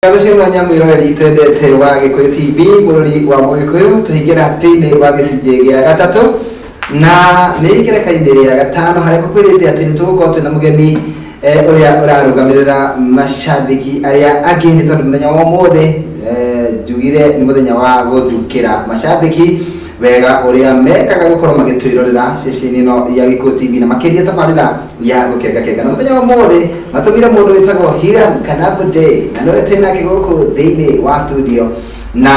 Ngatho cia mwanya mwĩroreri twendete wa Gĩkũyũ TV, bũrũri wa Mũgĩkũyũ. Tũingĩra thĩinĩ wa gĩcunjĩ gĩa gatatũ na nĩ igereka-inĩ rĩa gatano, harĩa ngũkwĩrĩte atĩ nĩ tũgũkorwo twĩna mũgeni ũrĩa ũrarũgamĩrĩra macambĩki arĩa angĩ, nĩ tondũ mũthenya wa ũmũthĩ njugire nĩ mũthenya wa gũthukĩra macambĩki wega ũrĩa mekaga gũkorwo magĩtwĩrorera ceceni ĩno ya Gĩkũyũ TV, na makĩria tabarĩra ya Gũkengakenga. Na mũthenya wa ũmũthĩ matũmire mũndũ wĩtagwo Hiram Kanabude, na nĩwe twĩ nake gũkũ thĩinĩ wa studio, na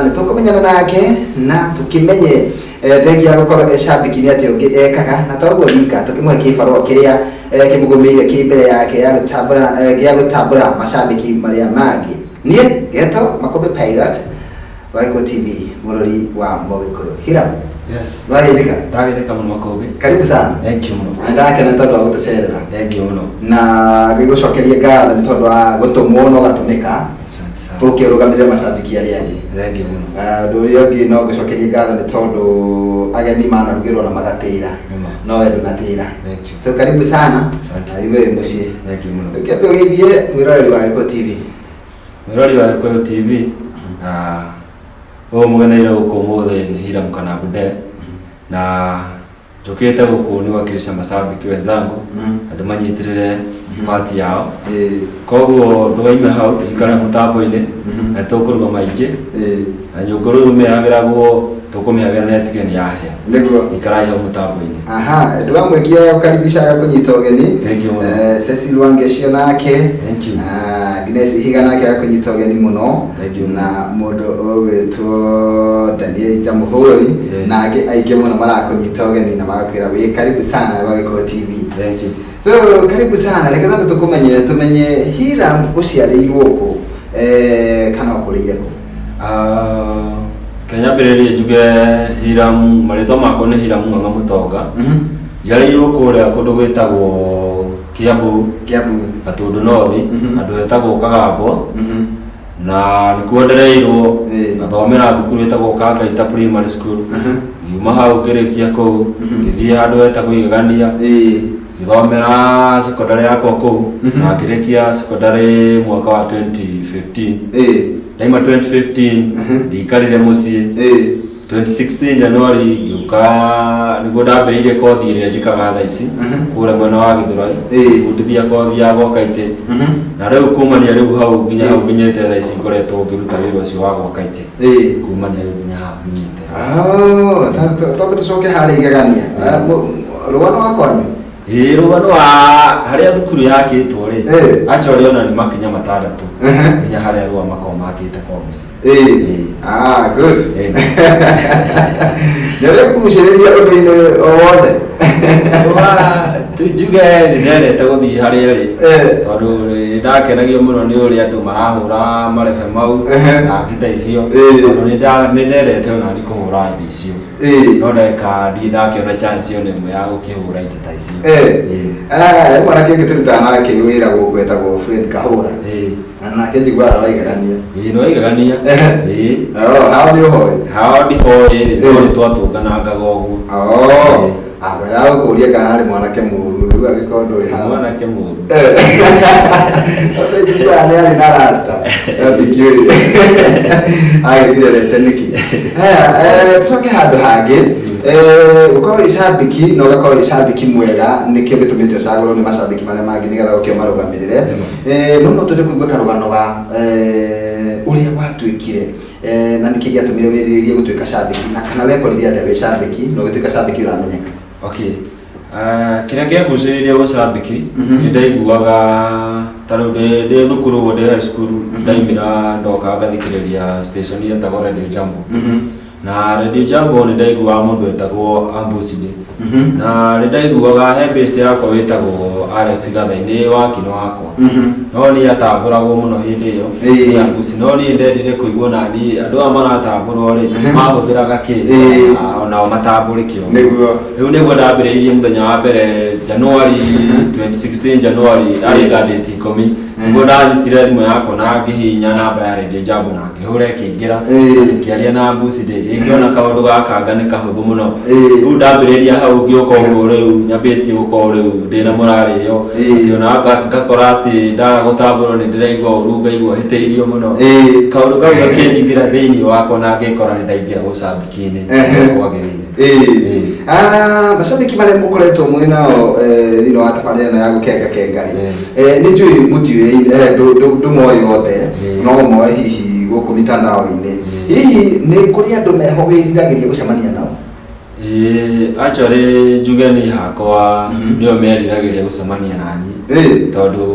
nĩ tũkũmenyana nake na tũkĩmenye thengia ya gũkorwo e cambĩki nĩ atĩ ũngĩ ekaga, na toguo wika tũkĩmũhe kĩbarũa kĩrĩa kĩmũgũmĩire kĩ mbere yake ya gũtambũra gĩa gũtambũra macambĩki marĩa mangĩ. Niĩ Geto Makũmbĩ Pilot wa Gĩkũyũ TV, mũrori wa Mũgĩkũyũ. Hiram. Yes. Nĩwageithĩka? Ndageithĩka mũno, Makũmbĩ. Karibu sana. Thank you mũno. Na ndakena nĩ tondũ wa gũtũcerera. Thank you mũno. Na ngĩgũcokeria ngatho nĩ tondũ wa gũtũmwo na ũgatũmĩka Asante sana. ũke ũrũgamĩrĩre macambĩki arĩa angĩ. Thank you mũno. Ũndũ ũrĩa ũngĩ, no ngũcokerie ngatho nĩ tondũ ageni manarugĩrwo na magatĩra, Nĩma. no we ndũnatĩra. Thank you. So karibu sana. Asante. Na iwe wĩ mũciĩ. Thank you mũno. Reke ũgeithie mwĩroreri wa Gĩkũyũ TV. Mwĩrori wa Gĩkũyũ TV na ũyũ mũgeneire gũkũ ũmũthĩ nĩ Hiram Kanabude, na njũkĩte gũkũ nĩ wakilisha mashabiki wenzangu, andũ manyitĩrĩre pati yao. Koguo ndũgaime hau, ikare mũtambo-inĩ na tũkũruga maingĩ na nyũngũ rĩu mĩhagĩragwo, tũkũmĩhagĩra na ĩtige nĩ yahĩa. Ikarai hau mũtambo-inĩ. Aha, ndwamwĩkia gũkaribisha, agakũnyita ũgeni. Thank you mũno. Cecil Wangecio nake. Thank you. Ah, Agnes Ihiga nake agakũnyita ũgeni mũno. Thank you. Na mũndũ ũgwĩtwo Daniel Jamhuri na angĩ aingĩ mũno marakũnyita ũgeni na magakwĩra wĩ karibu sana gwa Gĩkũyũ TV. Thank you. So karibu sana. Reke twambe tũkũmenye, tũmenye Hiram ũciarĩirwo kũ, kana ũkũrĩire kũ? Ah, kĩnyambĩrĩrie njuge Hiram, marĩtwa makwa nĩ Hiram Ng'ang'a Mũtonga. Njiarĩirwo kũrĩa kũndũ gwĩtagwo Kiambu, Kiambu. Gatũndũ North, handũ hetagwo Kagambwa, na nĩkuo ndereirwo. Ngathomera thukuru ĩtagwo Kangaita Primary School. Ngiuma hau, ngĩrĩkia kũu, ngĩthiĩ handũ hetagwo Igegania, ngĩthomera secondary yakwa kũu, na ngĩrĩkia secondary mwaka wa 2015. Ndaima 2015, ndikarire mũciĩ. 2016 January ngĩũka, nĩguo ndambĩrĩirie kothi ĩrĩa njĩkaga thaa ici kũrĩa mwena wa Gĩthũrai, bundithia kothi ya gwaka itĩ, na rĩu kumania rĩu hau nginya hau nginyĩte thaa ici, ngoretwo ngĩruta wĩra ũcio wa gwaka itĩ kumania rĩu nginya hau nginyĩte. Oh, twambe tũcoke harĩa Igegania. Ah, rũgano wa kwanyu. Ĩĩ, rũgano wa harĩa thukuru yakĩtwo rĩ, aca ũrĩa ona nĩ makinya 6 nginya harĩa rũa makoragwo makĩte kwa mũciĩ. Ah, good. Nĩ ũrĩa kũgucĩrĩria ũndũ-inĩ o wothe. Njuge nĩ ndendete gũthiĩ harĩa rĩ, tondũ nĩ ndakenagio mũno nĩ ũrĩa andũ marahũra marebe mau na ngita icio, tondũ nĩ ndendete ona ni kũhũra indo icio, no ndagĩka ndirĩ ndakĩona chance ona ĩmwe ya gũkĩhũra indo ta icio. Eh, mwanake ũngĩ tũrutaga nake wĩra gũkũ etagwo Fred Kahũra. Na nake njiguaga waigagania. Ĩĩ, nĩ waigagania. Ĩĩ. Oh, hao nĩ ũhoĩ? Hao ndihoĩ rĩ, no nĩ twatũnganangaga ũguo. Oh, akwĩra gũkũria kana arĩ mwanake mũru, rĩu angĩkorwo ndũĩ hao. Mwanake mũru? Tondũ njiguaga nĩ arĩ na rasta, no ndikĩũĩ agĩcirerete nĩkĩ. Haya, tũcoke handũ hangĩ. Gũkorwo wĩ cambĩki na ũgakorwo wĩ cambĩki mwega nĩkĩo gĩtũmĩte ũcagũrwo nĩ macambĩki marĩa mangĩ nĩgetha ũke ũmarũgamĩrĩre. No twende kũigua karũgano ga ũrĩa watuĩkire, na nĩkĩ gĩatũmire wĩrirĩrie gũtuĩka cambĩki, na kana wekorire atĩa wĩ cambĩki na ũgĩtuĩka cambĩki ũramenyeka? Okay. Kĩrĩa kĩangucĩrĩirie gũcambĩki, nĩ ndaiguaga ta rĩu ndĩ thukuru ũguo, ndĩ high school, ndaimĩra ndoka ngathikĩrĩria station yetagwo Radio Jambo. Na Radio Jambo nĩ ndaiguaga mũndũ wetagwo Ambuside, na nĩ ndaiguaga he best yakwa wĩtagwo Alex Gathai, nĩ wakino wakwa, no niĩ atambũragwo mũno hĩndĩ ĩyo nĩ Ambusi, no niĩ ndendire kũigua na niĩ andũ aya maratambũrwo rĩ, mahũthĩraga kĩ, onao matambũrĩke ũguo. Rĩu nĩguo ndambĩrĩirie mũthenya wa mbere January 2016, January arĩ ngandĩti 10. Nĩguo ndanyitire thimũ yakwa na ngĩhihinya namba ya Radio Jambo na ngĩhũra ĩkĩingĩra. Tũkĩaria na Mbucindĩ ngĩona kaũndũ gaka anga nĩ kahũthũ mũno. Rĩu ndambĩrĩria hau ngĩũka ũguo rĩu nyambĩtie gũkorwo rĩu ndĩna morale ĩyo. Atĩ ona ngakora atĩ ndaga gũtambũrwo nĩ ndĩraigua ũru, ngaigua hĩtĩirio mũno. Kaũndũ kau gakĩnyingĩra thĩinĩ wakwa na ngĩkora nĩ ndaingĩra ũcambĩki-inĩ ũrĩa kwagĩrĩire. Ah, macambĩki marĩa mũkoretwo mwĩ nao thĩinĩ wa tabarĩra ĩno ya gũkenga kenga rĩ, nĩ njũĩ mũtiũĩ, ndũmoĩ othe, no mũmoĩ hihi gũkũ mitandao-inĩ. Hihi nĩ kũrĩ andũ meho wĩriragĩria gũcemania nao? Ĩĩ, actually njuge niĩ hakwa nĩo meriragĩria gũcemania naniĩ tondũ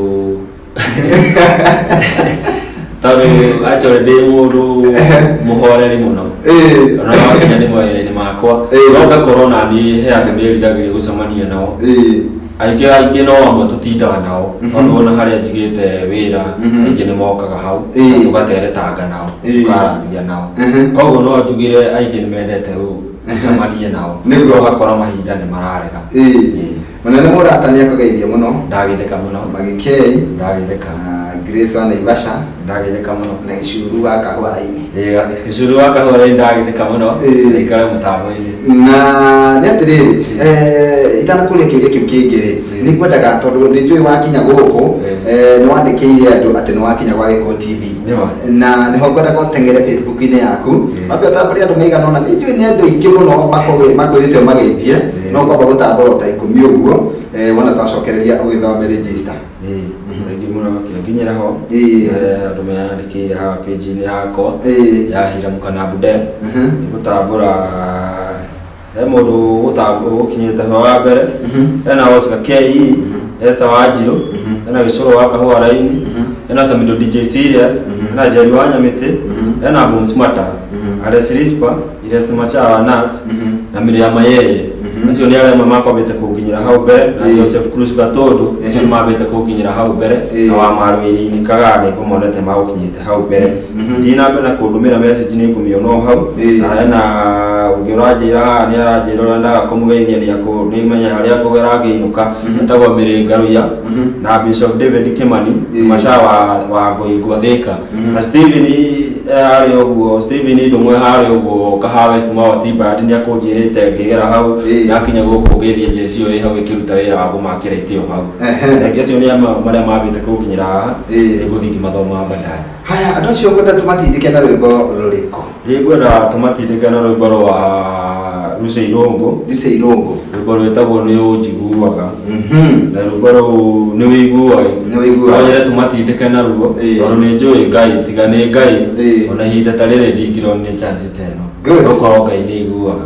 actually ndĩ mũndũ mũhoreri mũno. Ona wakinya nĩ mawĩra-inĩ makwa, no ngakorwo naniĩ he andũ ndĩriragĩria gũcemania nao. Aingĩ aingĩ no amwe tũtindaga nao, tondũ ona harĩa njigĩte wĩra, aingĩ nĩ mokaga hau na tũgateretanga nao, tũkaranĩria nao. Koguo no njugire aingĩ nĩ mendete tũcemanie nao, no ũgakora mahinda nĩ mararega. Mũnene mũrasta nĩ akũgeithia mũno. Ndagĩtheka mũno. Magĩkei. Ndagĩtheka. Grace wa Naivasha. Ndagĩtheka mũno. Na Gĩcuru wa Kahũa-inĩ. Ĩĩ, Gĩcuru wa Kahũa-inĩ ndagĩtheka mũno. Na ikare mũtambo-inĩ. Na nĩ atĩrĩrĩ, itanakũria kĩũria kĩu kĩngĩ rĩ, nĩ ngwendaga tondũ nĩ njũĩ wakinya gũkũ, nĩ wandĩkĩire andũ atĩ nĩ wakinya gwa Gĩkũyũ TV. Nĩma. Na nĩho ngwendaga ũteng'ere Facebook-inĩ yaku. Wambe ũtambũre andũ maigana ũna, nĩ njũĩ nĩ andũ aingĩ mũno makwĩrĩte ũmageithie, no kwamba gũtambũra o ta 10 ũguo, wona twacokereria ũgĩthome register. Ĩĩ, thengiũ mũno kĩnginyĩra ho. Andũ meyandĩkĩire haha page-inĩ yakwa ya Hiram Kanambu Den. Nĩgũtambũra he mũndũ ũgũkinyĩte ho wa mbere, hena Oscar KE, Esther Wanjirũ, hena Gĩcũrũ wa Kahũa Raini, hena Samido DJ Serious, hena Njeri wa Nyamĩtĩ, hena Boom Smarter, Alex Rispa, Ires Macha wa Nuts, na Miriam Mayeye. Acio nĩ arĩa amwe makwambĩte kũnginyĩra hau mbere, na Joseph Cruz Gatũndũ, acio nĩ mambĩte kũnginyĩra hau mbere, na wa Marũĩri-inĩ Kagaa nĩ ngũmonete magũkinyĩte hau mbere. Thiĩ na mbere na kũndũmĩra message nĩ ngũmĩona o hau. Na hena ũngĩ ũranjĩra haha, nĩ aranjĩra ũrĩa ndaga kũmũgeithia nĩ nĩ menya harĩa ngũgera ngĩinũka, etagwo Mĩrĩnga Rũiya, na Bishop David Kimani, Macha wa Ngoingwa Thika, na Steven harĩa ũguo, Steven Ndũng'we harĩa ũguo Kahawa West Mao Timba nĩ akũnjĩrĩte ngĩgera hau, ndakinya gũkũ ngĩthiĩ jeshi ĩyo ĩ hau ĩkĩruta wĩra wa kũmakĩra itĩ o hau. Thengia acio nĩ amwe marĩa mambĩte kũnginyĩra haha, nĩngũthiĩ ngĩmathomaga baadaye. Haya, andũ acio ũkwenda tũmatindĩke na rwĩmbo rũrĩkũ? Nĩngwenda tũmatindĩke na rwĩmbo rwa Lucy Irũngũ. Lucy Irũngũ. Rwĩmbo rwĩtagwo Nĩ Ũnjiguaga. Na rwĩmbo rũu nĩ wĩiguaga. Nĩ wĩiguaga. No nyende tũmatindĩke naruo, tondũ nĩ njũĩ Ngai, tiga nĩ Ngai, ona ihinda ta rĩrĩ ndingĩronire chance ta ĩno. Gũkorwo Ngai nĩ aiguaga.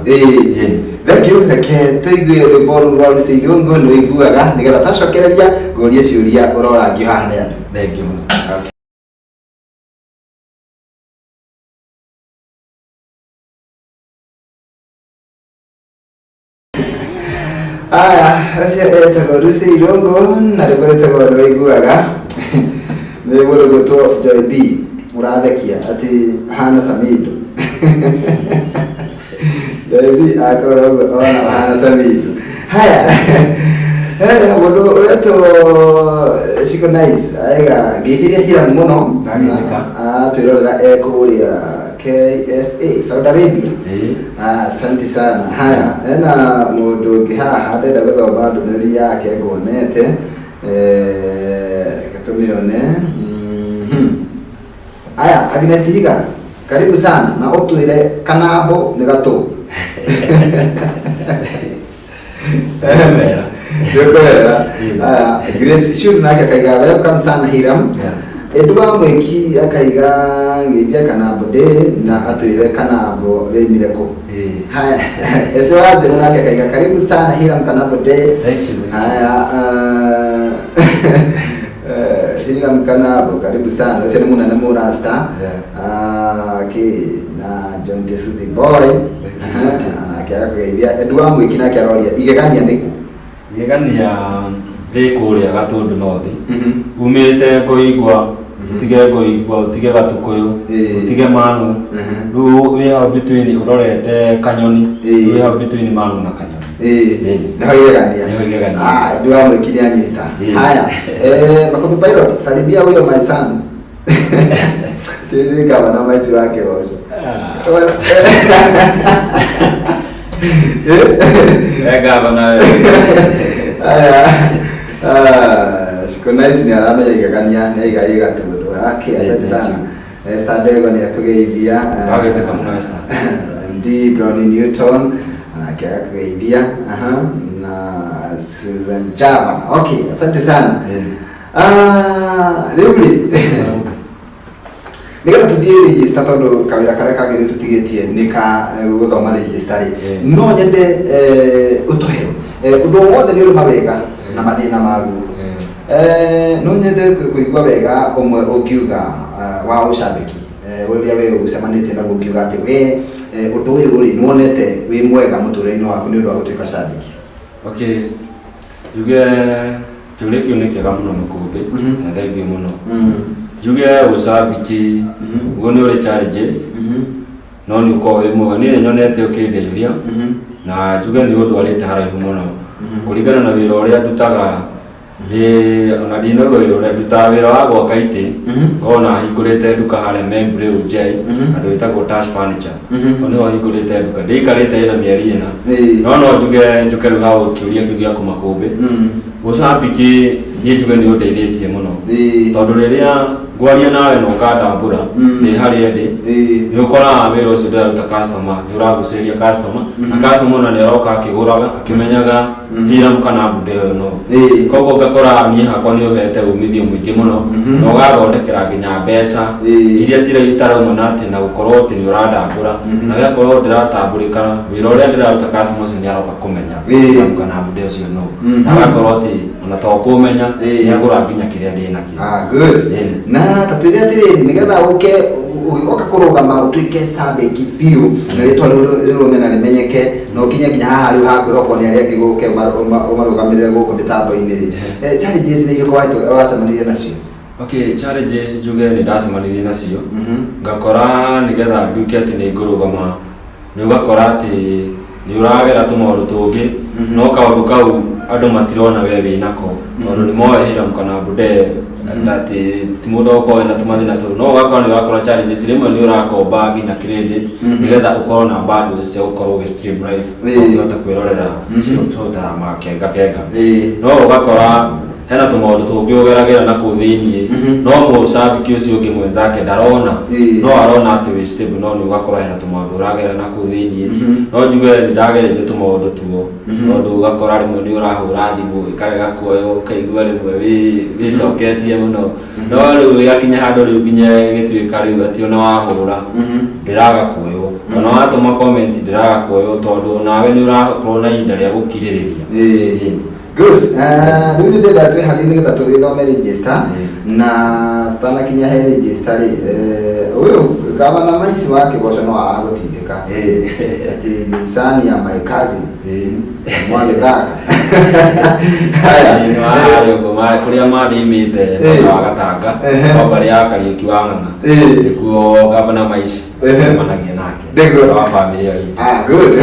Thank you. Reke tũigue rwĩmbo rũu rwa Lucy Irũngũ nĩ wĩiguaga, nĩgetha twacokereria ngũrie ciũria ũrorangio haha nĩ andũ. Thank you mũno. Okay. Aya, ũcio etagwo Lucy Irũngũ na rwĩmbo rwĩtagwo Nĩ Wĩiguaga. Nĩ mũndũ ũgwĩtwo Joy B ũrathekia atĩ ahana Samido. Joy B akorora ũguo ona ahana Samido. Haya, mũndũ ũretwo Shiko Nice aiga ngeithirie Hiram mũno Ndagĩtheka. atwĩrorera e kũrĩa KSA Saudi Arabia. Asante sana. Haya, hena mũndũ ũngĩ haha ndĩrenda gũthoma ndũmĩrĩri yake nguonete. Reke tũmĩone. Aya, Agnes Higa, karibu sana na ũtwĩre Kanambo nĩ gatũ. Nĩngwera. Aya, Grace Shuru nake akaiga welcome sana Hiram. Edwa Mwiki akaiga ngeithia Kanambo ndĩ na atwĩre Kanambo rĩoimire kũ. Haya, Ese Wanjirũ nake akaiga karibu sana Hiram Kanambo ndĩ. Thank you. Haya, Hiram Kanambo karibu sana. Ũcio nĩ mũnene mũrasta. Okay, na John T. Suzy Boy. Nake agakũgeithia. Edwa Mwiki nake aroria igegania nĩ kũ? Igegania rĩ kũrĩa Gatũndũ North. Umĩte Ngoigwa, ũtige Ngoigwa, ũtige Gatũkũyũ, ũtige Mang'u. Rĩu wĩ hau between ũrorete Kanyoni, wĩ hau between Mang'u na Kanyoni. Ĩĩ, nĩho igegania. Nĩho igegania. Ah, ndu wa mwĩki nĩ anyita. Ĩĩ. Haya, Makombe Pilot, salimia huyo my son. Tĩrĩ gavana Maici wa Kĩgoco. Eh, gavana. Aya, ah, Shiko Nice nĩ aramenya igegania nĩ aiga ĩ Gatũndũ. Okay, asante sana. Esther Ndego nĩ akũgeithia. Wagĩtheka mũno, Esther. MD Brownie Newton nake akũgeithia. Aha, na Susan Java. Okay, asante sana. Ah, rĩu rĩ nĩgetha tũthiĩ register tondũ kawĩra karĩa kangĩ nĩ tũtigĩtie nĩ ka gũthoma register rĩ, no nyende ũtũhe ũndũ o wothe nĩ ũrĩ mawega na mathĩna maguo. No nyende kũigua wega ũmwe ũngiuga wa ũcambĩki ũrĩa we ũcemanĩtie naguo ũngiuga atĩ we ũndũ ũyũ rĩ nĩwonete wĩ mwega mũtũrĩre-inĩ waku nĩ ũndũ wa gũtuĩka cambĩki. Okay, njuge kĩũria kĩu nĩ kĩega mũno Makũmbĩ, na thengiũ mũno. Njuge ũcambĩki guo nĩ ũrĩ challenges, no nĩ ũkoragwo wĩ mwega. Niĩ nĩ nyonete ũkĩndeithia na njuge nĩ ũndwarĩte haraihu mũno kũringana na wĩra ũrĩa ndutaga. Nĩ ona ndinauga wĩra ũrĩa ndutaga, wĩra wa gwaka itĩ. Ngorwo hingũrĩte nduka harĩa Membley Njai, handũ ĩtagwo Tash Furniture. Hau nĩho hingũrĩte nduka, ndĩikarĩte ĩna mĩeri 4. No njuge njuke rĩu hau kĩũria kĩu gĩaku Makũmbĩ. Gũcambĩki niĩ njuge nĩ ũndeithĩtie mũno tondũ rĩrĩa ngwaria nawe na ũkandambũra ndĩ harĩa ndĩ, nĩ ũkoraga wĩra ũcio ndĩraruta customer nĩ ũragucĩrĩria customer, na customer ona nĩ aroka akĩgũraga akĩmenyaga Hiram kana Mbunde ũyũ no. Koguo ngakora niĩ hakwa nĩ ũhete umithio mũingĩ mũno na ũgathondekera nginya mbeca iria citarauma na atĩ na gũkorwo atĩ nĩ ũrandambũra, na gĩakorwo ndĩratambũrĩka wĩra ũrĩa ndĩraruta, customer ũcio nĩ aroka kũmenya Hiram kana Mbunde ũcio no, na agakorwo atĩ ona to kũmenya, nĩ agũra nginya kĩrĩa ndĩ nakĩo. Ah, good. Na tatwĩre atĩrĩrĩ, nĩgetha ũke ũgĩgoka kũrũgama ũtuĩke cambĩki biũ na rĩtwa rĩu rĩrũme na rĩmenyeke na ũkinye nginya haha rĩu hakwĩhokwo nĩ arĩa angĩ gũke ũmarũgamĩrĩre gũkũ mĩtambo-inĩ rĩ, challenges nĩ irĩkũ wacemanirie nacio? Okay, challenges njuge nĩ ndacemanirie nacio, ngakora nĩgetha nduĩke atĩ nĩ ngũrũgama, nĩ ũgakora atĩ nĩ ũragera tũmaũndũ tũngĩ, no kaũndũ kau andũ matirona we wĩnako tondũ nĩ moĩ Hiram kana Mbunde atĩ ti mũndũ ũkorwo wĩna tũmathĩna tũu. No ũgakora nĩ ũrakora challenges, rĩmwe nĩ ũrakomba nginya credit nĩgetha ũkorwo na bundles cia gũkorwo ũgĩ stream live, ũkĩhota kwĩrorera show ta makenga kenga. No ũgakora hena tũmaũndũ tũngĩ ũgeragĩra na kũu thĩiniĩ, no mũcambĩki ũcio ũngĩ mwenzake ndarona. No arona atĩ wĩ stable, no nĩ ũgakora hena tũmaũndũ ũragerera na kũu thĩiniĩ. No njuge nĩ ndagereire tũmaũndũ tuo tondũ ũgakora rĩmwe nĩ ũrahũra thimũ ĩkarega kuoywo, ũkaigua rĩmwe wĩcoketie mũno, no rĩu ĩgakinya handũ rĩu nginya ĩgĩtuĩka rĩu atĩ ona wahũra ndĩraga kuoywo, ona watũma comment ndĩraga kuoywo, tondũ nawe nĩ ũrakorwo na ihinda rĩa gũkirĩrĩria. Good. Rĩu nĩ ndĩrenda twĩharĩrie nĩgetha tũgĩthome register, na tũtanakinya he register rĩ, ũyũ gavana Maici wa Kĩgoco no aragũtindĩka atĩ ni son ya my cousin mwagĩthaka. Haya. Harĩa ũguo kũrĩa mathimĩte mwena wa Gatanga kwa mbarĩ ya Kariũki wa Ng'ang'a, nĩkuo gavana Maici cemanagia nake. Nĩguo. Wa bamĩrĩ ĩyo itũ. Ah, good.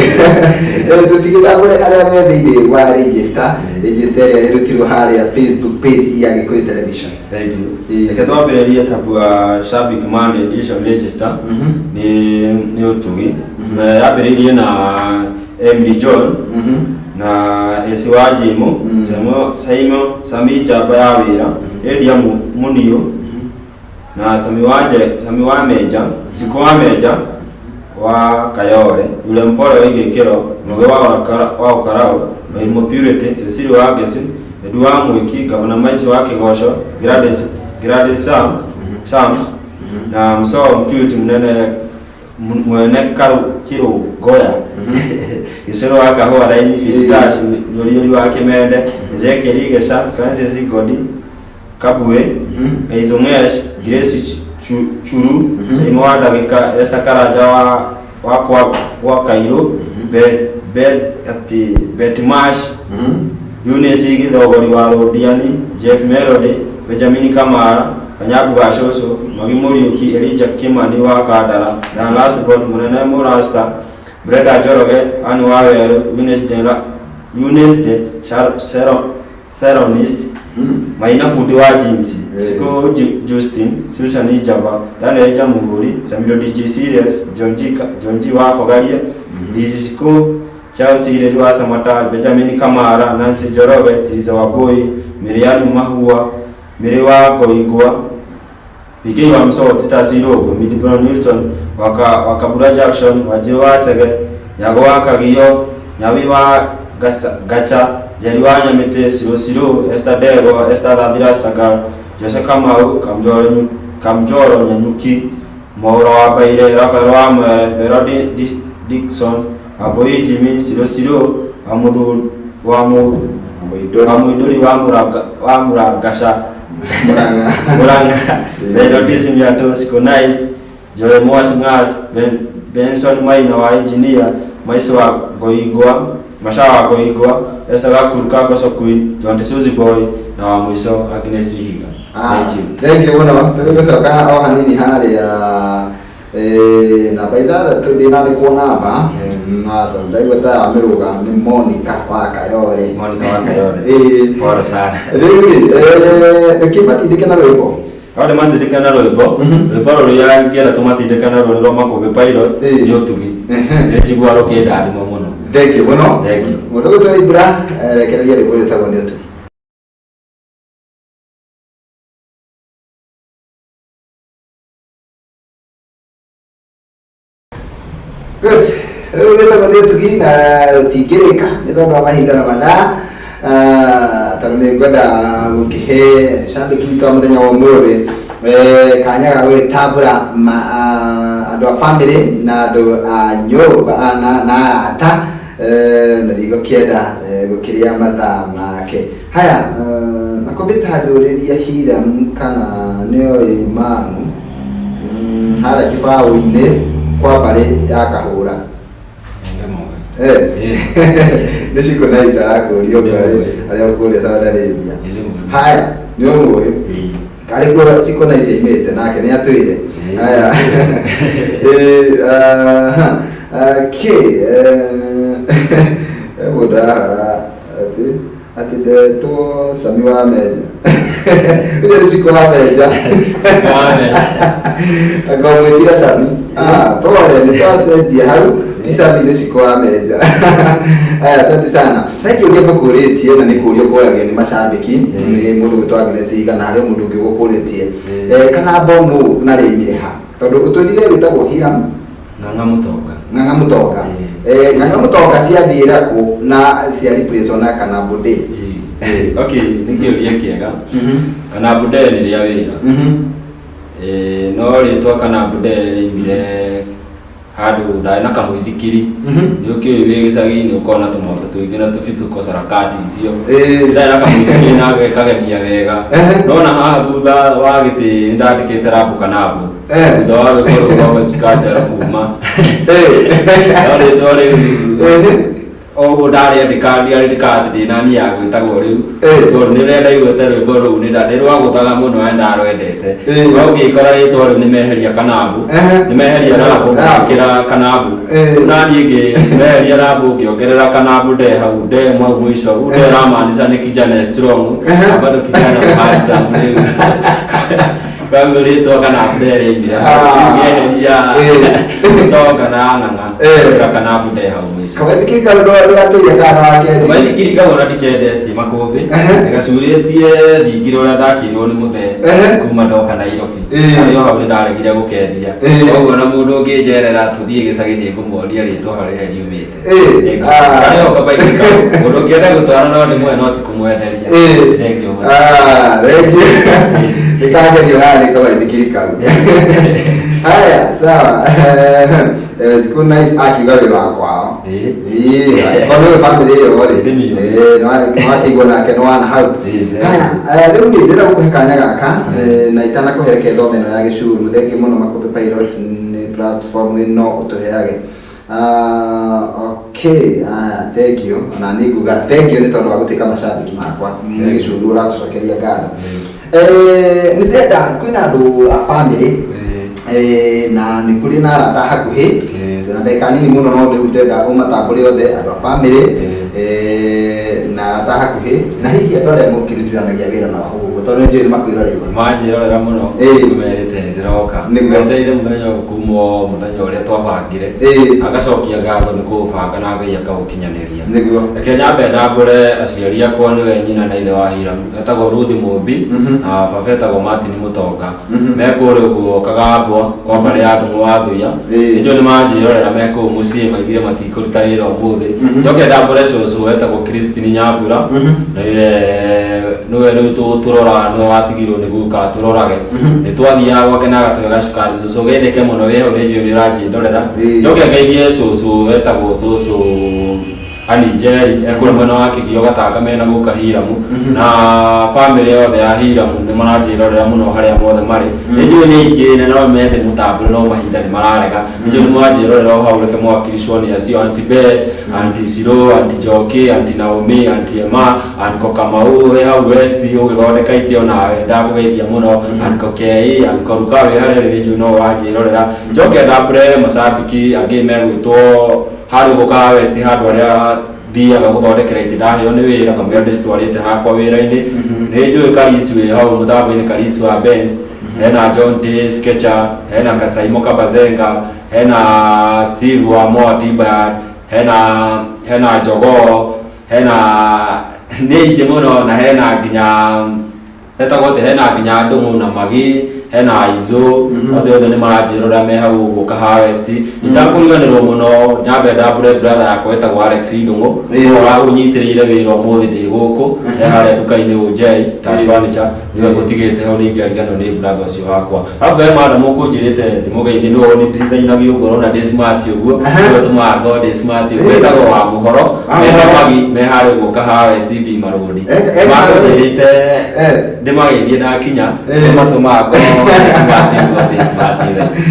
Tũtigĩtambũre arĩa me thĩinĩ wa register, register ĩrĩa ĩrutirwo harĩa Facebook page ya Gĩkũyũ Television. Thank you. Ĩĩ. Reke twambĩrĩrie tabu wa Shabik Monday Edition Register. Nĩ ũtugi. Na yambĩrĩirie na Emily John na Esi wa Jimo, Saimo Sami Njamba ya wĩra, Edia Muniu na Sami wa Sami wa Menja, Siko wa Menja wa Kayole, Yule Mpole wa Igĩkĩro, Mũgĩ wa Ũkarau, Maimũ Purity, Cecily wa Ngeci, Edu wa Mwĩki, Gavana Maici wa Kĩgoco, Gladys Sam, Sams na Msoo Mcute Mũnene mwene Karu Kĩrũngoya, Gĩcũrũ wa Kahũa Raini, Fitash Nyũriũri wa Kĩmende, Ezekiel Igeca, Francis Ngodi Kabue, Eizo Ngesh, Grace Churu, Saimo wa Ndagĩka, Esther Karanja wa kwa Kairũ, Be Be ati Betty Mash, Eunice Gĩthogori wa Rũndiani, Jeff Melody, Benjamin Kamara, Kanyabu ga Cũcũ, Magi Mũriũki, Elijah Kimani wa Kandara, Dan Lastborn, Mũnene Mũrasta, Brenda Njoroge, Anne wa Werũ, Eunice Eunice the Sharonist, Maina bundi wa jeans, Siko Justin, Susan Njaba, Daniel Jamuhuri, Samiro DJ Serious, John G, John G wa Fogaria, DJ Siko, Charles Ireri wa Samata, Benjamin Kamara, Nancy Njoroge, Tiriza Wambui, Miriam Mahua, Miri wa Ngoigwa, PK wa Msoo, Titus Irũngũ, Midbro Newton, Wakabura Jackson, Wanjiru wa Chege, Nyago wa Kagio, Nyawi wa Gacha, Njeri wa Nyamĩtĩ, Siro Siro, Esther Ndegwa, Esther Thathira Sagal, Jose Kamau, Kamjoro Nyanyuki, Mwaura wa Mbaire, Rafael wa Mwere, Vero Dickson, Wambui Jimmy, Siro Siro, wa Mũindũri wa Mũrangaca, Murang'a, Melody Simiato, Siko Nice, Joel Mwas Ngas, Benson Maina wa Engineer, Maiso wa Goigwa, Masha wa Goigwa, Esther Gakuruka Goso Queen, John Suzy Boy na wa mũico Agnes Ihiga. Thank you. Thank you mũno. Tũgũcoka o hanini harĩa namba ithathatũ ndĩnandĩkwo namba na tondũ ndaigua ta yamĩrũga nĩ Monica wa Kayore. Monica wa Kayore. Pole sana. Rĩu rĩ, reke matindĩke na rwĩmbo. No ndĩmatindĩke na rwĩmbo, rwĩmbo rũrĩa ngĩenda tũmatindĩke naruo nĩ rwa Makũmbĩ Pilot, nĩ ũtugi. Nĩ njiguaga rũkĩndathima mũno. Thank you mũno. Thank you. Mũndũ ũgwĩtwo Ibra, rekereria rwĩmbo rwĩtagwo nĩ ũtugi. Good. Rĩu rwĩtagwo nĩ ũtugi na rũtingĩrĩka nĩ tondũ wa mahinda na mathaa. Tondũ nĩ ngwenda gũkĩhe cambĩki witũ wa mũthenya wa ũmũthĩ kanya ga gwĩtambũra andũ a bamĩrĩ na andũ a nyũmba na arata, na ndigũkĩenda gũkĩrĩa mathaa make. Haya, Makũmbĩ tanjũrĩria Hiram kana nĩoĩ Mang'u harĩa kĩbaũ-inĩ kwa mbarĩ ya Kahũra. Nĩ Shiko Nice arakũria ũguo arĩa kũrĩa Saudi Arabia. Haya, nĩ ũmũĩ karĩ kuo Shiko Nice aimĩte nake nĩ atwĩre. Haya. Okay, mũndũ arahara atĩ ndetwo Sami wa Menja. Ũcio nĩ Shiko wa Menja. Akamwĩtira Sami. Pole, nĩ twacenjia hau ti Sami nĩ Shiko wa Menja. Aya, asante sana. He kĩũria ngũkũrĩtie na nĩ kũũrio kũragio nĩ macambĩki nĩ mũndũ ũgwĩtwo Agnes Ihiga na harĩ mũndũ ũngĩ ũgũkũrĩtie. Kana bomu na rĩimire ha? Tondũ ũtwĩrire wĩtagwo Hiram Ng'ang'a Mũtonga. Ng'ang'a Mũtonga. Ng'ang'a Mũtonga ciathiĩra kũ na cia replace na kana Bude? Okay, nĩ kĩũria kĩega. Kana Bude nĩ rĩa wĩra. No rĩtwa kana Bude rĩimire handũ ndarĩ na kamũithikiri. Nĩ ũkĩũĩ wĩ gĩcagi-inĩ ũkoragwo na tũmaũndũ tũingĩ na tũbituko sarakasi icio. Ndarĩ na kamũithikiri na gekagemia wega. Nona haha thutha wa gĩtĩ nĩ ndandĩkĩte Rambo Kanambo. Thutha wa rwĩmbo rũu rwa Vybz Kartel kuma. No rĩtwa rĩu oguo ndarĩandĩka ndiarĩandĩka atĩ ndĩna nia ya gwĩtagwo rĩu. Tondũ nĩ ũrĩa ndaiguĩte rwĩmbo rũu nĩ rwagũthaga mũno na ndarwendete. No ngĩkora rĩtwa rĩu nĩ meheria Kanambo. Nĩ meheria Rambo ngĩkĩra Kanambo. Na niĩ ngĩmeheria Rambo ngĩongerera Kanambo nde hau nde mũico. Rĩu nde ramaanisha nĩ kijana strong na bado kijana handsome rĩu. Koguo rĩtwa Kanambo nde rĩaimire hau. Ngĩeheria Mũtonga na Ng'ang'a ngĩkĩra Kanambo nde hau mũico. Kamũithikiri kau ndũgatũire kana wakendia? Kamũithikiri kau ona ndikendetie Makũmbĩ. Gacurĩtie thingira ũrĩa ndakĩirwo nĩ mũthee kuma ndoka Nairobi. Harĩ o hau nĩ ndaregire gũkendia. Koguo ona mũndũ ũngĩnjerera tũthiĩ gĩcagi nĩ ngũmuonia rĩtwa rĩrĩa riumĩte. Harĩ o kamũithikiri kau. Mũndũ ũngĩenda gũtwara no ndĩmũhe no ti kũmwenderia. Thank you. Thank you. Nĩkagerio haha nĩ kamũithikiri kau. Haya, sawa. Shiko Nice akiuga wĩ wa kwao. Korwo nĩ bamĩrĩ ĩyo rĩ, nĩwakĩigua nake nĩ wana hau. Haya, rĩu rĩ ndĩrenda gũkũhe kanya gaka na itanakũhe thome ĩno ya gĩcuru. Thengiũ mũno Makũmbĩ Pilot nĩ platform ĩno ũtũheage. Okay, thank you. Na nĩ nguga thank you nĩ tondũ wa gũtuĩka macambĩki makwa. Nĩ gĩcuru ũratũcokeria ngatho. Nĩ ndĩrenda kwĩna andũ a bamĩrĩ na nĩ kũrĩ na arata hakuhĩ. Na ndagĩka nini mũno no rĩu ndĩrenda ũmatambũre othe andũ a bamĩrĩ. Hihi andũ arĩa mũkĩrutithanagia wĩra nao hau ũguo, tondũ nĩ njũĩ nĩ makwĩroreire? Manjĩrorera mũno. Merĩte nĩ ndĩroka. Metereire mũthenya ũyũ kuma o mũthenya ũrĩa twabangire. Agacokia ngatho nĩ kũũbanga na Ngai akaũkinyanĩria. Reke nyambe ndambũre aciari akwa, nĩwe nyina na ithe wa Hiram, etagwo Ruth Mũmbi na baba etagwo Martin Mũtonga. Me kũrĩa ũguo Kagambwa kwa mbarĩ ya Ndung'u wa Thuya. Nĩnjũĩ nĩ manjĩrorera me kũu mũciĩ, maigire matikũruta wĩra ũmũthĩ. Njoke ndambũre cũcũ wetagwo Christine Nyambura. Nĩwe nĩwe rĩu tũroraga, nĩwe watigirwo nĩ guka tũrorage. Nĩ twathiaga gwake na agatũhe gacukari. Cũcũ geithĩke mũno wĩ hau, nĩnjũĩ nĩ ũranjĩndorera. Njoke ngeithie cũcũ wetagwo cũcũ Annie Njeri, ekũrĩa mwena wa Kĩgio Gatanga mena guka Hiramu na bamĩrĩ yothe ya Hiramu nĩ maranjĩrorera mũno harĩa mothe marĩ. Nĩ njũĩ nĩ aingĩ na no mende mũtambũre no mahinda nĩ mararega. Nĩ njũĩ nĩ mũranjĩrorera o hau, reke mwakiricwo nĩ acio Auntie Beth, Auntie Ciro, Auntie Njoki, Auntie Naomi, Auntie Emma, Uncle Kamau wĩ hau West ũgĩthondeka itĩ onawe ndakũgeithia mũno, Uncle Kei, Uncle Ruka wĩ harĩa nĩ njũĩ no ũranjĩrorera. Njoke ndambũre macambĩki angĩ megwĩtwo harĩa ũguo Kahawa West, handũ harĩa thiaga gũthondekera itĩ ndaheo nĩ wĩra kamũira ndĩcitwarĩte hakwa wĩra-inĩ. Nĩ njũĩ Karisi wĩ hau mũtambo-inĩ, Karisi wa Benz, hena John T Sketcher, hena Kasaimo Kabazenga, hena Steve wa Moa Timber, hena Jogoo, hena nĩ aingĩ mũno, na hena nginya etagwo atĩ, hena nginya Ndũng'ũ na Magi, hena Aizũ. Acio othe nĩ maranjĩrora me hau ũguo Kahawa West. Itakũriganĩrwo mũno, nyambe ndambũre brother yakwa ĩtagwo Alex Ndũng'ũ, ũrĩa ũnyitĩrĩire wĩra ũmũthĩ ndĩ gũkũ, e harĩa nduka-inĩ Ũnjei Touch Furniture, nĩwe ngũtigĩte hau, nĩingĩariganĩrwo nĩ brother ũcio wakwa. Arabu he madam ũkũnjĩrĩte ndĩmũgeithie, nĩwe ũni designagia ũguo ũrona ndĩ smart ũguo, nĩwe ũtũmaga ngorwo ndĩ smart ũguo, etagwo wa Mũhoro, mena Magi, me harĩa ũguo Kahawa West Bima Road. Makũnjĩrĩte ndĩmageithie ndakinya, nĩo matũmaga ngorwo ndĩ smart ũguo, ndĩ smart thaa ici.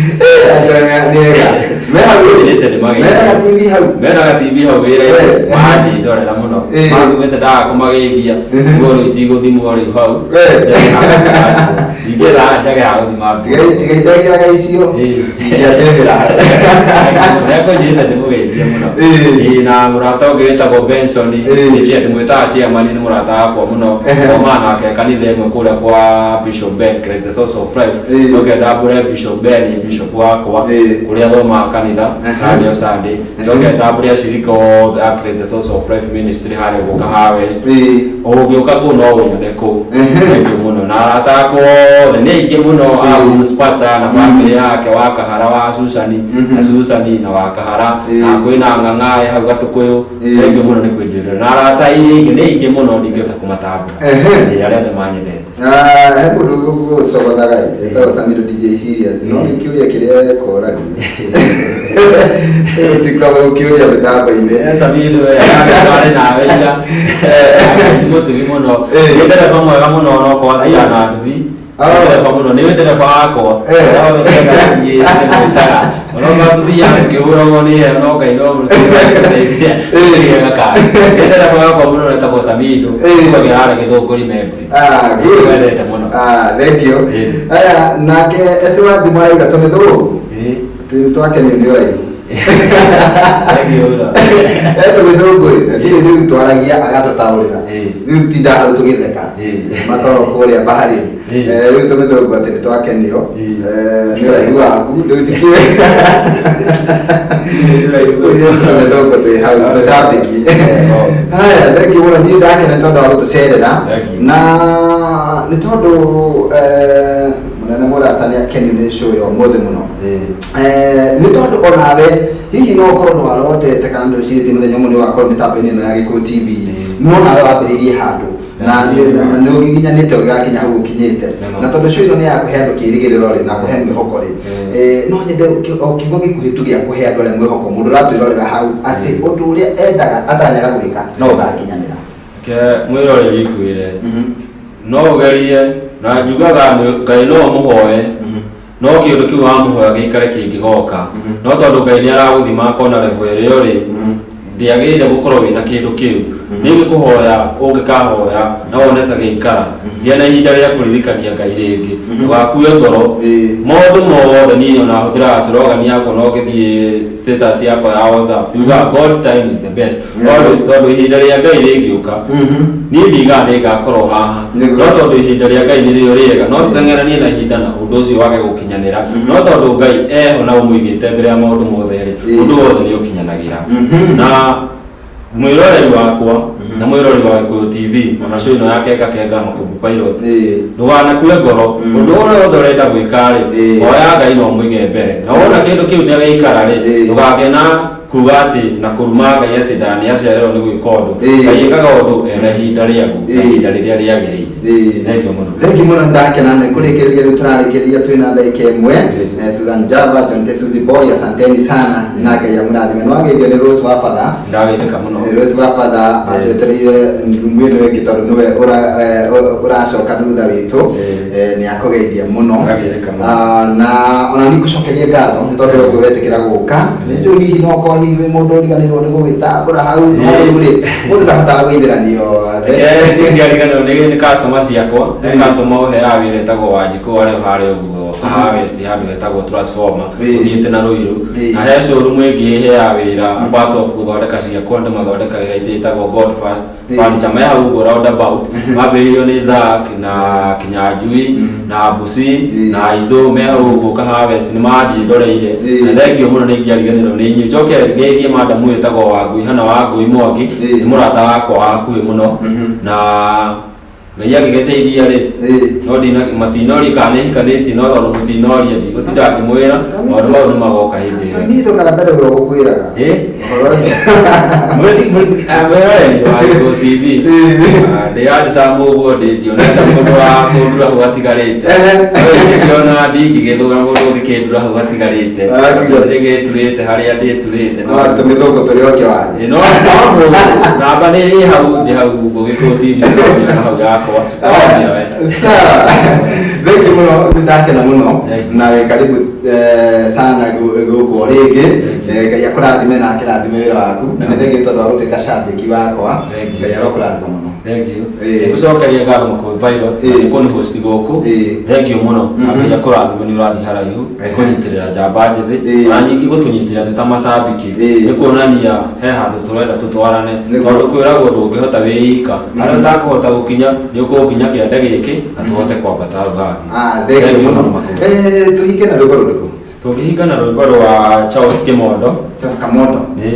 Nĩega me hau. Njĩrĩte ndĩmageithie. Mena ga-TV hau. Mena ga-TV hau wĩra-inĩ. Manjĩndorera mũno. Makugĩte ndaga kũmageithia nguo rĩu itigũthimwo rĩu hau. Njage ha gũthima nguo. Ingĩtha njage ha gũthima nguo. Tiga itekĩraga icio. Ingĩatembera. Nekũnjĩrĩte ndĩmũgeithie mũno. Ĩĩ, na mũrata ũngĩ wĩtagwo Benson, nĩ ndĩmwĩtaga chairman, nĩ mũrata wakwa mũno. Thomaga nake kanitha ĩmwe kũrĩa kwa Bishop Ben, Christ the Source of Life. Njoke ndambũre Bishop Ben, Bishop wakwa, kũrĩa thomaga kanitha Sunday o Sunday. Njoke ndambũre acirika othe a Christ the Source of Life Ministry harĩa ũguo Kahawa West. Ũngĩũka kũu no ũnyone kũu. Thank you mũno. Na arata akwa othe nĩ aingĩ mũno, a Spata na bamĩrĩ yake, wa Kahara, wa Susani na Susani na wa Kahara, na kwĩna Ng'ang'a e hau Gatũkũyũ. Thank you mũno nĩ kwĩnjĩrĩra. Na arata aingĩ nĩ aingĩ mũno, ndingĩhota kũmatambũra. Ĩĩ, arĩa othe manyendete. Ah, he mũndũ gũcogothaga etagwo Samiro DJ Serious, no nĩ kĩũria kĩrĩa ekoragia ndikoragwo gũkĩũria mĩtambo-inĩ. Samiri we arĩ nawe ira, nĩ mũtugi mũno. Nĩ ndereba mwega mũno, no korwo athiaga na nduthi. Nĩ ndereba mũno, nĩwe ndereba wakwa. Ũrĩa wothe ndĩrenda gũthiĩ ndĩmwĩtaga, onokorwo tũthiaga tũkĩhũragwo nĩ heho, no Ngai no mũteithia tũgĩe gakari. Nĩ ndereba wakwa mũno, etagwo Samido, tũkagĩra harĩa Gĩthũngũri Membri. Ah, good. Wendete mũno. Ah, thank you. Aya, nake ese wa Jimara iga tũmĩthũngũ. Atĩ twakenio nĩ ũraihu. Thank you mũno. Tũmĩthũngũ ĩ, na ndiũĩ rĩu twaragia agatũtaũrĩra. Rĩu tinda hau tũgĩtheka. Makoragwo kũrĩa bahari. Rĩu tũmĩthũngũ atĩ nĩ twakenio nĩ ũraihu waku, rĩu ndikĩũĩ. Tũmĩthũngũ twĩ hau tũcambĩki. Haya, thank you mũno, niĩ ndakena nĩ tondũ wa gũtũcerera. Thank you. Na nĩ tondũ mũnene mũrata nĩ akenio nĩ show ya ũmũthĩ mũno. Nĩ tondũ onawe hihi no ũkorwo nĩ warotete kana nĩ ũcirĩtie mũthenya ũmwe nĩ ũgakorwo mĩtambo-inĩ ĩno ya Gĩkũyũ TV, no nawe wambĩrĩirie handũ na nĩ ũgiginyanĩte ũgĩgakinya hau ũkinyĩte. Na tondũ show ĩno nĩ ya kũhe andũ kĩĩrĩgĩrĩro rĩ, na kũhe mwĩhoko rĩ, no nyende o kiugo gĩkuhĩ tu gĩa kũhe andũ arĩa mwĩhoko, mũndũ ũratwĩrorera hau, atĩ ũndũ ũrĩa endaga atanyaga gwĩka no ũgakinyanĩra. Ke mwĩroreri ngwĩre, no ũgerie, na njugaga Ngai no ũmũhoe, no kĩũndũ kĩu wamũhoya gĩikare kĩngĩgoka, no tondũ Ngai nĩ aragũthima akona level ĩrĩa ũrĩ, ndĩagĩrĩire gũkorwo wĩna kĩndũ kĩu. Niĩ ngĩkũhoya ũngĩkahoya na wone ta gĩikara, gĩa na ihinda rĩa kũririkania Ngai rĩngĩ, ndũgakue ngoro. Maũndũ mothe niĩ ona hũthĩraga slogan yakwa, no ngĩthiĩ status yakwa ya WhatsApp yugaga, "God time is the best always," tondũ ihinda rĩa Ngai rĩngĩũka, niĩ ndigaga nĩ ngakorwo haha. No tondũ ihinda rĩa Ngai nĩrĩo rĩega, no tũteng'eranie na ihinda na ũndũ ũcio wage gũkinyanĩra, no tondũ Ngai eho na ũmũigĩte mbere ya maũndũ mothe rĩ, ũndũ wothe nĩ ũkinyanagĩra. Na mwĩroreri wakwa na mwĩroreri wa Gĩkũyũ TV, ona show ĩno ya Kenga Kenga Makumbu Pilot, ndũganakue ngoro. Ũndũ ũrĩa wothe ũrenda gwĩka rĩ, hoya Ngai na ũmũige mbere, na wona kĩndũ kĩu nĩagĩikara rĩ, ndũgagĩe na kuga atĩ na kũruma Ngai atĩ nda nĩ acererwo nĩ gwĩka ũndũ. Ngai ĩkaga ũndũ ena ihinda rĩaguo na ihinda rĩrĩa rĩagĩrĩire. Thengiũ mũno. Thengiũ mũno, ndakena. Nĩ kũrĩkĩrĩria rĩu tũrarĩkĩrĩria, twĩna ndagĩka 1. Susan Java, John T. Suzy Boy, asanteni sana na Ngai amũrathime. Nĩ wageithio nĩ Rose wa Father. Ndagĩtĩka mũno. Rose wa Father atwetereire rumu ĩno ĩngĩ tondũ nĩwe ũracoka thutha witũ. Nĩ akũgeithia mũno. Ndagĩrĩka mũno. Ah, na ona nĩ ngũcokerie ngatho nĩ tondũ ũguo wetĩkĩra gũka. Nĩ njũĩ hihi no korwo hihi wĩ mũndũ ũriganĩirwo nĩ gũgĩtambũra hau, no rĩu rĩ, mũndũ ndahotaga gwĩtheranio othe. Ndiariganĩrwo nĩ customer ciakwa. Nĩ customer ũheaga wĩra ĩtagwo Wanjikũ, arĩ o harĩa ũguo Harvest, handũ hetagwo Transformer, ũthiĩte na Ruiru. Na he showroom ĩngĩ ĩheaga wĩra apart of gũthondeka ciakwa, ndĩmathondekagĩra itĩ, ĩtagwo God First Furniture, me hau ũguo roundabout. Mambĩrĩirio nĩ Zack na Kinyanjui na Busi na Izo, me hau ũguo ka Harvest, nĩ manjĩndoreire. Na thengio mũno, nĩ ingĩariganĩrwo nĩ inyuĩ. Njoke ngeithie madamu ĩtagwo Wangui hana, Wangui Mwangi, nĩ mũrata wakwa wa hakuhĩ mũno, na Ngai angĩgĩteithia rĩ, no ndina matinoria kana nĩ hikanĩtie, no tondũ mũtinoria ndigũtinda ngĩmwĩra, maũndũ mau nĩ magoka hĩndĩ ĩyo. Samido kana mbere we ũgũkwĩraga ũhoro ũcio. Mwĩroreri wa Gĩkũyũ TV, ndĩ handsome ũguo, ndĩ ndionete mũndũ wa kũndura hau hatigarĩte. Ndĩrona ndingĩgĩthũra mũndũ ũngĩkĩndura hau hatigarĩte. Ah, kiugo. Ndĩgĩturĩte harĩa ndĩturĩte. No tũmĩthũngũ tũrĩ o kĩwanja. Ĩ, no mũndũ namba nĩ ĩ hau thĩ hau ũguo Gĩkũyũ TV nĩũramĩona hau yakwa, no mĩoe. Sawa. Thank you mũno, nĩ ndakena mũno. Thank you. Na wĩ karibu sana gũkũ o rĩngĩ. Ngai akũrathime na akĩrathime wĩra waku, na nĩ thengiũ tondũ wa gũtuĩka shabiki wakwa. Thank you. Ngai arokũrathima mũno. Thank you. Nĩngũcokeria ngatho Makũyũ Pilot nĩ kũni host gũkũ. Thank you mũno. Na Ngai akũrathime, nĩ ũrathiĩ haraihu kũnyitĩrĩra njamba njĩthĩ, ona nyingĩ gũtũnyitĩrĩra twĩ ta macambĩki, nĩ kuonania he handũ tũrenda tũtwarane. Tondũ kwĩragwo ndũngĩhota wĩ ika, harĩa ũtakũhota gũkinya nĩ ũkũgũkinya kĩande gĩkĩ na tũhote kwambata hau hangĩ. Ah, thank you Thank you mũno. mũno, Makũyũ. Tũhinge na rwĩmbo rũrĩkũ? Tũngĩhinga na rwĩmbo rwa Charles Kimondo. Charles Kamondo. Nĩ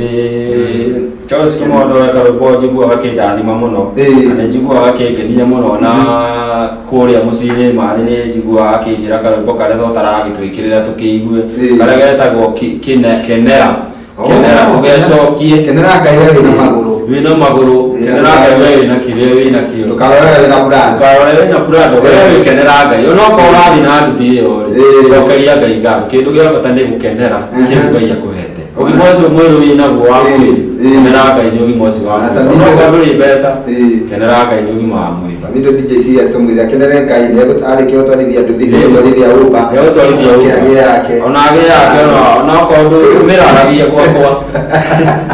Charles Kimondo eka rwĩmbo njiguaga kĩndathima mũno, na nĩ njiguaga kĩngenia mũno, na kũrĩa mũciĩ-inĩ marĩ nĩ njiguaga akĩnjĩra karwĩmbo karĩa tũtaragĩtwĩkĩrĩra tũkĩigue, karĩa getagwo Kenera. Kenera tũgecokie. Kenera Ngai we wĩna magũrũ. Wĩna magũrũ. Kenera Ngai we wĩna kĩrĩa wĩna kĩo. Ndũkarorere wĩna brand. Ndũkarore wĩna prado, we wĩkenera Ngai, onokorwo ũrathiĩ na nduthi ĩyo rĩ, cokeria Ngai ngatho. Kĩndũ gĩa bata nĩ gũkenera kĩu Ngai akũhete, ũgima ũcio mwerũ wĩnaguo wa mwĩrĩ. Kenera Ngai nĩ ũgima ũcio wa Na mwĩrĩ. Sabina- Onokorwo ndũrĩ mbeca, kenera Ngai nĩ ũgima wa mwĩrĩ. Samido DJ Serious, tũmwĩre akenere Ngai, nĩ arĩkia gũtwarithia nduthi, nĩ gũtwarithia Uber. Nĩ gũtwarithia Uber. Ake agĩe yake. Ona agĩe yake, ona okorwo ndũmĩraragia gwakwa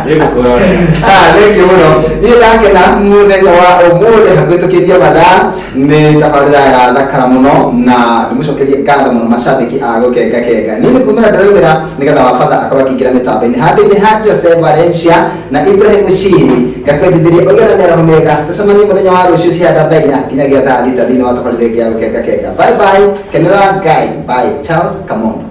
nĩngũkwĩrorera. Ah, thank you mũno. Niĩ ndakena mũthenya wa ũmũthĩ hakuhĩ tũkĩria mathaa, nĩ tabarĩra ya thakara mũno, na ndĩmũcokerie ngatho mũno macambĩki a Gũkenga Kenga. Niĩ nĩ kumĩra ndĩraumĩra nĩgetha wa batha akorwo akĩingĩra mĩtambo-inĩ handũ-inĩ ha Jose Valencia na Ibrahim Shiri, ngakwendithĩria ũgĩe na mĩaraho mĩega. Tũcemanie mũthenya wa rũciũ cihanda thaa 4 nginyagia thaa 6 thĩinĩ wa tabarĩra ĩngĩ ya Gũkenga Kenga. Bye bye, kenera Ngai. Bye. Charles Kamondo.